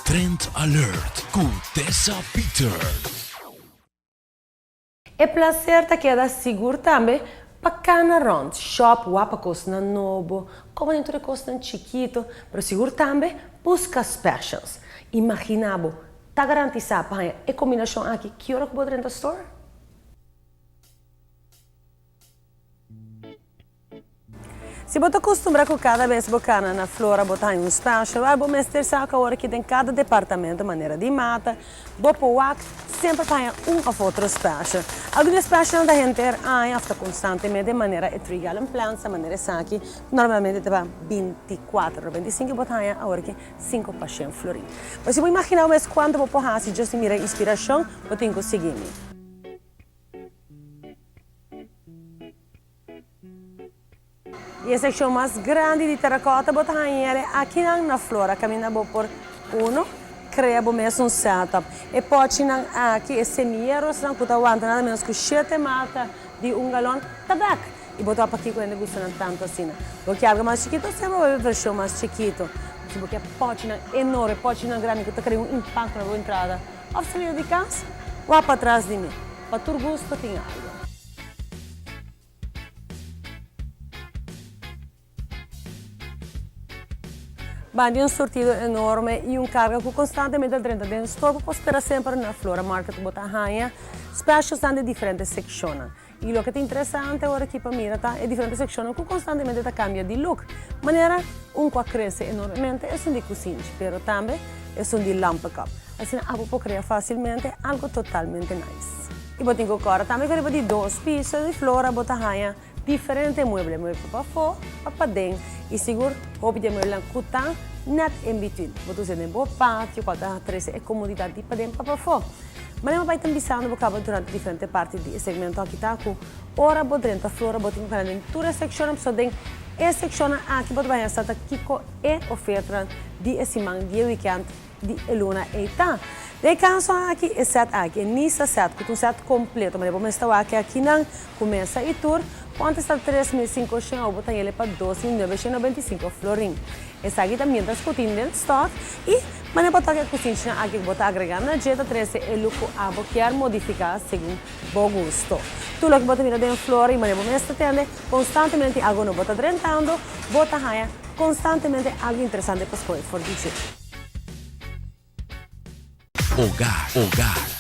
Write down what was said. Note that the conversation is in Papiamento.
Trend Alert ku Tessa Peters. E placer ta keda sigur tambe pa cana rond, shop, wak pa cosnan nobo, como den tur e cosnan chikito, pero sigur tambe busca specials. Imagina bo, ta garantisa pa haña e combinacion aki ki ora cu bo drenta store? Si bo ta kustumbra ku kada bes bo kana na Flora bo ta haña un special, wèl bo mester sa ku awor aki den kada departamento manera di mata, bo por wak semper ta haña un òf otro special. Algun di e specialnan ta henter aña òf ta konstantemente manera e three gallon plants ta manera esaki ku normalmente ta pa 24 ora 25 bo ta haña awor aki sinku pa shen florin. Pero si bo imagina bo mes kuantu bo por hasi djis di mira e inspirashon bo tin ku sigui mi. I e sekshon mas grandi di terakòta bo ta haña el akinan na Flora kaminda bo por uno krea bo mes un setup. E pòchinan aki, e semillerosnan ku ta wanta nada ménos ku shete mata di un galòn ta bèk. I bo ta wak pakiko hende gusta nan tantu asina. Bo ke algu mas chikitu semper bo bebe vershon mas chikitu. Si bo ke pòchinan enorme, pòchinan grandi ku ta krea un impakto na bo entrada òf salida di kas, wak patras di mi. Pa tur gusto tin algu. Ban di un surtido enorme y un carga cu constantemente ta drenta den store bo por spera semper na Flora Market bo ta haña specialsnan di diferente seccionnan. Y loke ta interesante ora aki pa mira ta e diferente seccionnan cu constantemente ta cambia di look. Manera un cu a crece enormemente esun di cusinchi pero tambe esun di lampenkap. Asina abo por crea facilmente algo totalmente nice. Y bo tin cu corda tambe cu riba di dos piso di Flora bo ta haña diferente mueble, mueble pa pafó, pa paden y sigur hopi di e mueblenan cu ta net in between. Bo ta usa den bo patio cual ta trece e comodidad di paden pa pafó. Manera bo bay ta bisando bo caba durante diferente parti di e segmento aki ta cu ora bo drenta Flora bo tin cu cana den tur e seccionnan pasobra den e seccionnan aki bo ta bay haña sa ta kico e ofertanan di e siman di e weekend di e luna ei ta. Den e kaso aki, e sèt aki, e Nisa sèt, ku ta un sèt kompleto, manera bo mester wak akinan, ku mesa i tur, ku antes ta 3500, awor bo ta hañ'el pa 2995 florin. Esaki ta miéntras ku tin den stòk i manera bo toka e kusinchinan aki ku bo ta agregá na dje ta trese e look ku abo kier modifiká segun bo gusto. Tur loke bo ta mira den flor i manera bo mester tende, konstantemente tin algu nobo ta drentando, bo ta haña konstantemente algu interesante pa skohe for di dje. Hogar, hogar.